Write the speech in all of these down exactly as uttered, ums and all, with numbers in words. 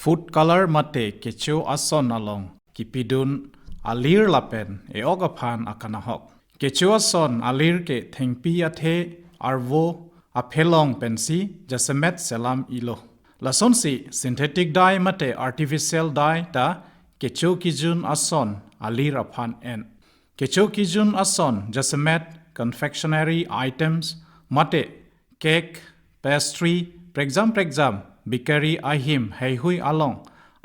Food color mate kecho ason along kipidun alir lapen e-ok aphan akanahok. Kecho ason alir ke thengpi athe arvo aphelong pensi jasemet selam ilo. Lasonsi synthetic dye mate artificial dye ta kecho kijun ason alir aphan en. Kecho kijun ason jasemet confectionery items mate cake, pastry, prekjam prekjam bakery ahim heihui along,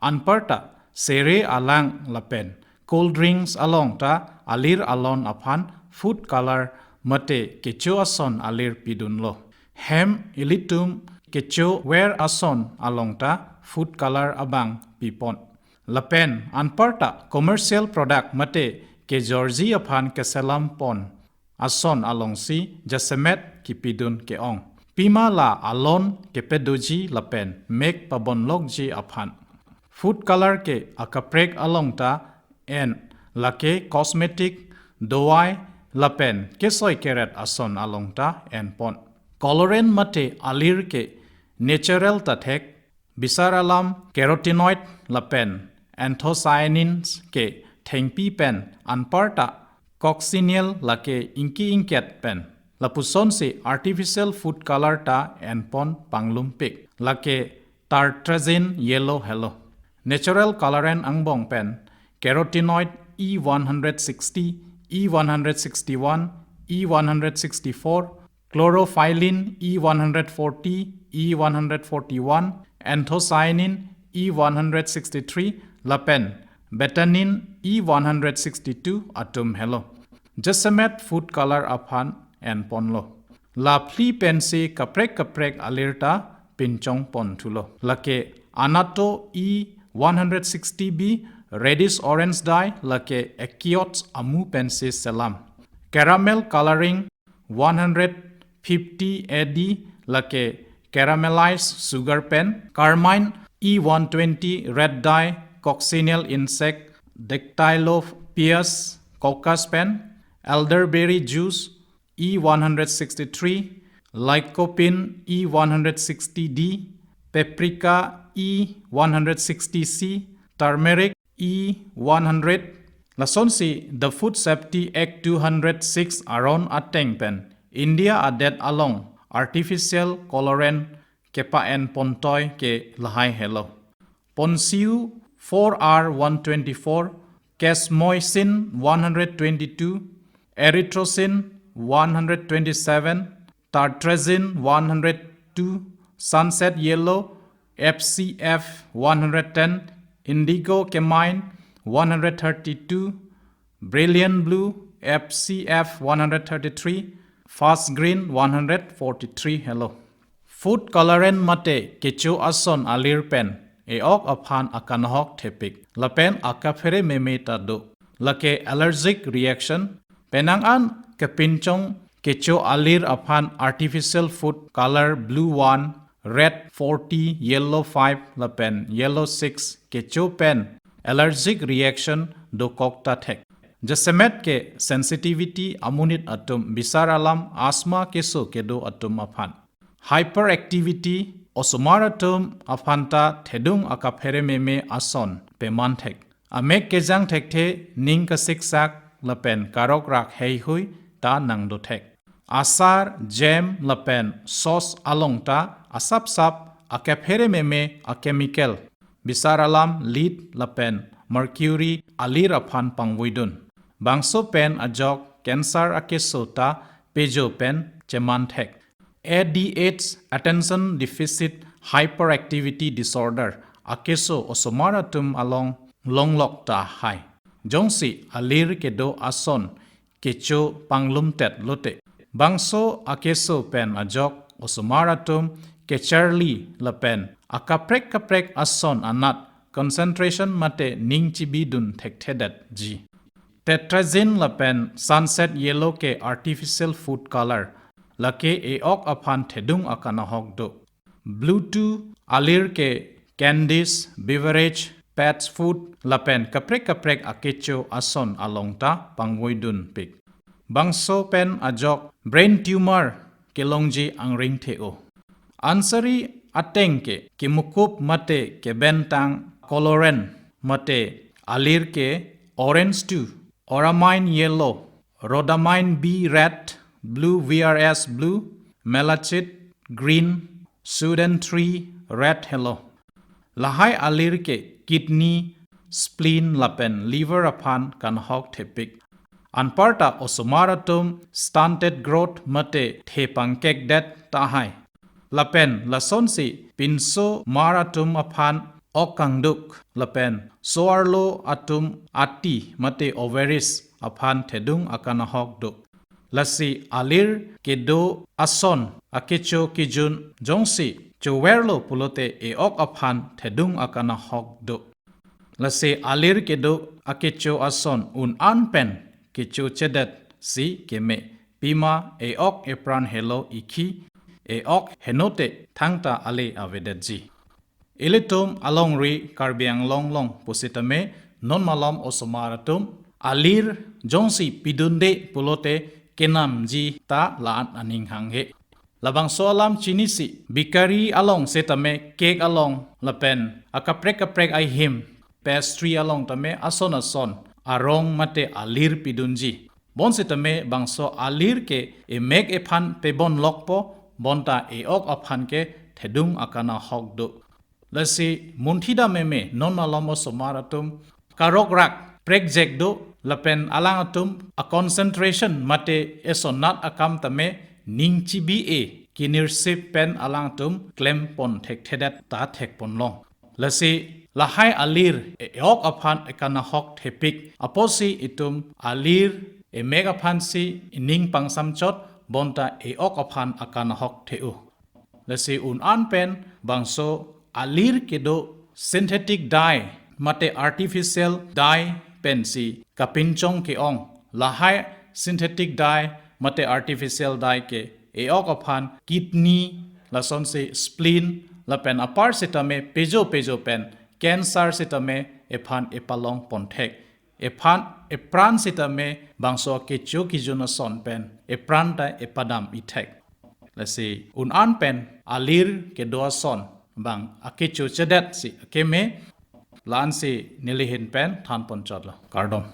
anparta sere alang lapen cold drinks along ta alir alon aphan food color mate kecho ason alir pidunlo. Hem ilitum kecho wer ason along ta food color abang pipon. Lapen anparta commercial product mate kejorji aphan keselam pon ason alongsi jasemet kipidun ke-ong. Pima la alon kepedoji lapen mek pabonlokji aphan. Food color ke akaprek along ta en, lake cosmetic, dawai lapen kesoi keret ason along ta en pon. Colorant mate alir ke natural ta thek, bisar alam carotenoid lapen anthocyanins ke thengpi pen anparta coccinyl lake ingki ingket pen. Lapusonsi artificial food color ta en pon panglumpik, lake tartrazine yellow helo. Natural colorant angbong pen carotenoid E one hundred sixty, E one hundred sixty-one, E one hundred sixty-four, chlorophyllin E one hundred forty, E one hundred forty-one, anthocyanin E one hundred sixty-three, lapen betadine E one hundred sixty-two atum helo. Jasemet food color aphan en ponlo. La phli pensi kaprek kaprek alir ta pinchong pon thulo. Lake Annatto E one hundred sixty B, reddish orange dye, lake Aqueous amu pensi selam. Caramel coloring one hundred fifty A D, lake caramelized sugar pen. Carmine E one twenty red dye, coccinyl insect, Dactylopius coccus pen. Elderberry juice E one hundred sixty-three, lycopene E one hundred sixty D, paprika E one hundred sixty C, turmeric E one hundred. Lasonsi the Food Safety Act two hundred six aron ateng pen India adet along artificial colorant kepa-en pontoi ke lahai helo. Ponsiu four R one twenty-four, casmoisin one hundred twenty-two, erythrocin one hundred twenty-seven, tartrazine one hundred two, sunset yellow F C F one hundred ten, indigo carmine one hundred thirty-two, brilliant blue F C F one hundred thirty-three, fast green one hundred forty-three helo. Food colorant mate kecho ason alir pen e-ok aphan akanahok thepik lapen akaphere meme ta do. Lake allergic reaction, penang an kepinchong kecho alir aphan artificial food color blue one, red forty, yellow five lapen yellow six kecho pen allergic reaction dokok ta thek. Jasemet ke sensitivity amonit atum, bisar alam, asthma keso kedo atum aphan. Hyperactivity, osomar atum aphan ta thedung akaphere meme ason peman thek. Amek kejang thekthe, ning kasiksak lapen karokrak heihui ta nangdo thek. Asar, jam lapen sauce along ta asapsap akaphere meme a-chemical, bisar alam lead lapen mercury alir aphan pangvoidun. Bangso pen ajok cancer akeso ta pejo pen cheman thek. A D H, attention deficit hyperactivity disorder, akeso osomar atum along longlok ta hai. Jongsi alir kedo ason kecho panglumtet lote, bangso akeso pen ajok osomar atum kecharli lapen akaprek kaprek ason anat concentration mate ning chibidun thekthedetji. Tetrazine lapen sunset yellow ke artificial food color, lake e-ok aphan thedung akanahok do. Blue two alir ke candies, beverage, pet food lapen kaprek kaprek akecho ason along ta pangvoidunpik. Bangso pen ajok brain tumor kelongji angring the-o. Ansari ateng ke kemukup mate kebentang colorant mate alir ke orange two, oramine yellow, rhodamine B red, blue V R S blue, malachite green, sudan three red helo. Lahai alir ke kidney, spleen lapen liver aphan kanahok thepik. Anparta osomar atum stunted growth mate thepangkekdet tahai. Lapen lasonsi pinso mar atum aphan ok kangduk lapen so-arlo atum ati mate ovaries aphan thedung akanahok duk. Lasi alir kedo ason akecho kejun jongsi choverlo pulote e-ok aphan thedung akanahok duk. Lasi alir kedo akecho ason un-an pen kechochedet si keme. Pima e-ok epran helo ikhi, e-ok henote thangta ale avedetji. Ilitum alongri Karbi Anglong along pusitame non malom osomar atum alir jongsi pidunde pulote kenamji ta la-an aning hanghe. Labangso alam chinisi bakery along setame cake along lapen akaprek kaprek ahem pastry along tame ason ason arong mate alir pidunji. Bonsetame bangso alir ke emek ephan pebonlokpo, bonta e-ok aphan ke thedung akanahok do. Lasi munthidam meme non malom osomar atum karokrak prekjek do lapen alang atum a concentration mate esonat akam tame ning chibi-e kinirsip pen alang atum klempon thekthedet ta thekponlong. Lasi lahai alir e-ok aphan akanahok thepik apotsi itum alir emek aphansi ining pangsamchot bonta e-ok aphan akanahok the-o. Lasi un-an pen bangso alir kedo synthetic dye mate artificial dye pensi kapinchong ke-ong. Lahai synthetic dye mate artificial dye ke e-ok aphan kidney lasonsi spleen lapen apar setame pejo pejo pen cancer setame ephan epalong ponthek. Ephan epran setame bangso kecho kejun ason pen epran ta epadam ithek. Lasi un-an pen alir kedo ason bang akechochedet si keme, la-ansi nelihin pen thanponchotlo. Kardom.